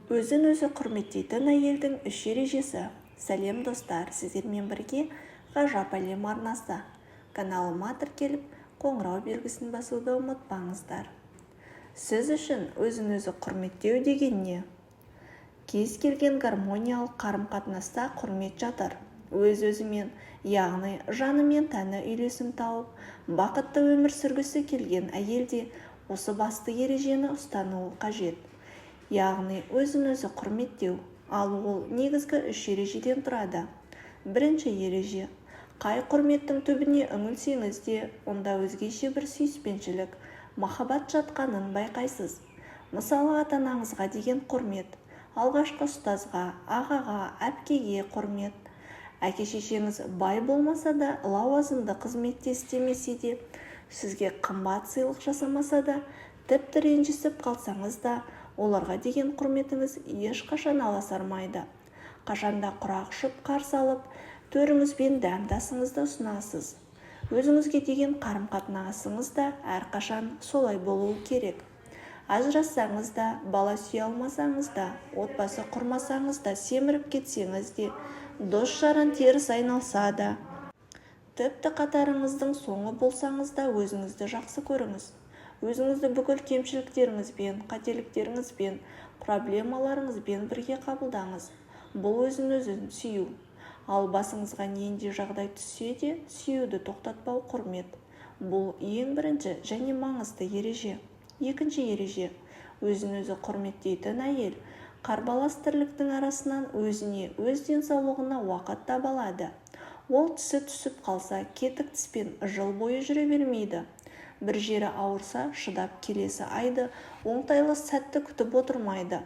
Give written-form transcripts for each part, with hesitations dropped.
Өзін-өзі құрметтейтін әйелдің үш ережесі. Сәлем, достар! Сіздермен бірге Ғажап әлем арнасы. Каналыма тіркеліп, қоңырау белгісін басуды ұмытпаңыздар. Сіз үшін өзін-өзі құрметтеу деген не? Кез келген гармониялық қарым-қатынаста құрмет жатыр. Өз-өзімен, яғни жаны мен тәні үйлесім тауып, бақытты өмір сүргісі келген әйел де осы басты ережені ұстануы қажет. Яғни өзін-өзі құрметтеу. Ал ол негізгі үш ережеден тұрады. Бірінші ереже. Қай құрметтің түбіне үңілсеңіз де, онда өзгеше бір сүйіспеншілік, махаббат жатқанын байқайсыз. Мысалы, ата-анаңызға деген құрмет, алғашқы ұстазға, ағаға, әпкеге құрмет. Әке-шешеңіз бай болмаса да, лауазымды қызметте істемесе де, сізге қымбат сыйлық жасамаса да, тіпті ренжісіп қалсаңыз да, оларға деген құрметіңіз ешқашан аласармайды. Қашанда құрақ ұшып қарсы алып, төріңізбен дәм тасыңызды ұсынасыз. Өзіңізге деген қарым-қатынасыңыз да әрқашан солай болуы керек. Ажырассаңыз да, бала сүйе алмасаңыз да, отбасы құрмасаңыз да, семіріп кетсеңіз де, дос-жаран теріс айналса да, тіпті қатарыңыздың соңы болсаңыз да, өзіңізді жақсы көріңіз. Өзіңізді бүкіл кемшіліктеріңізбен, қателіктеріңізбен, проблемаларыңызбен бірге қабылдаңыз. Бұл өзін-өзі сүю. Ал басыңызға нендей жағдай түссе де, сүюді тоқтатпау құрмет. Бұл ең бірінші және маңызды ереже. Екінші ереже. Өзін-өзі құрметтейтін әйел қарбалас тірліктің арасынан өзіне, өз денсаулығына уақыт таба алады. Ол тісі түсіп қалса, кетік тіспен жыл бойы жүре бермейді. Бір жері ауырса, шыдап, келесі айды, оңтайлы сәтті күтіп отырмайды.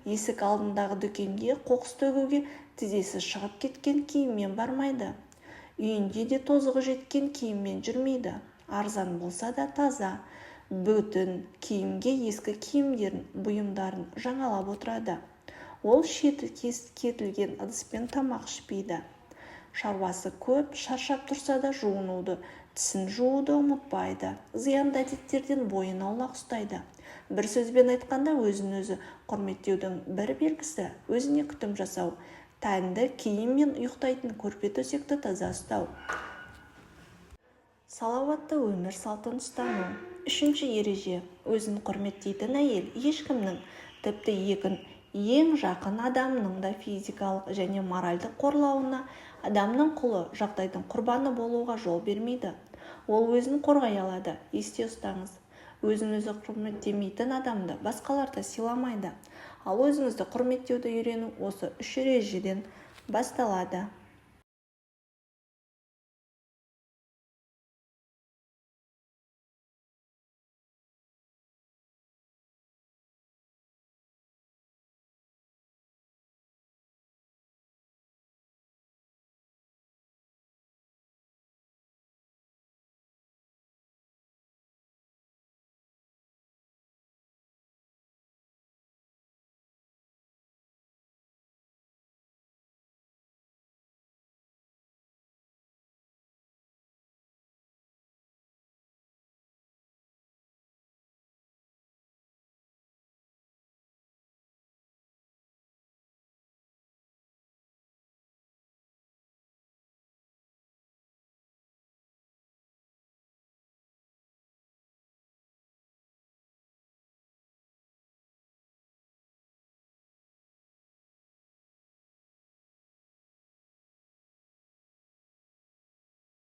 Есік алдындағы дүкенге қоқыс төгуге тізесі шығып кеткен киіммен бармайды. Үйінде де тозығы жеткен киіммен жүрмейді. Арзан болса да, таза, бүтін киімге ескі киімдерін, бұйымдарын жаңалап отырады. Ол шеті кетілген ыдыспен тамақ ішпейді. Шаруасы көп, шаршап тұрса да, жуынуды, тісін жууды ұмытпайды. Зиянды әдеттерден бойын аулақ ұстайды. Бір сөзбен айтқанда, өзін-өзі құрметтеудің бір белгісі – өзіне күтім жасау, тәнді, киім мен ұйықтайтын көрпе-төсекті таза ұстау, салауатты өмір салтын ұстану. Үшінші ереже. Өзін құрметтейтін әйел ешкімнің, тіпті ең жақын адамының да физикалық және моральдық қорлауына, адамның құлы, жағдайдың құрбаны болуға жол бермейді. Ол өзін қорғай алады. Есте ұстаңыз: өзін-өзі құрметтемейтін адамды басқалар да сыйламайды. Ал өзіңізді құрметтеуді үйрену осы үш ережеден басталады.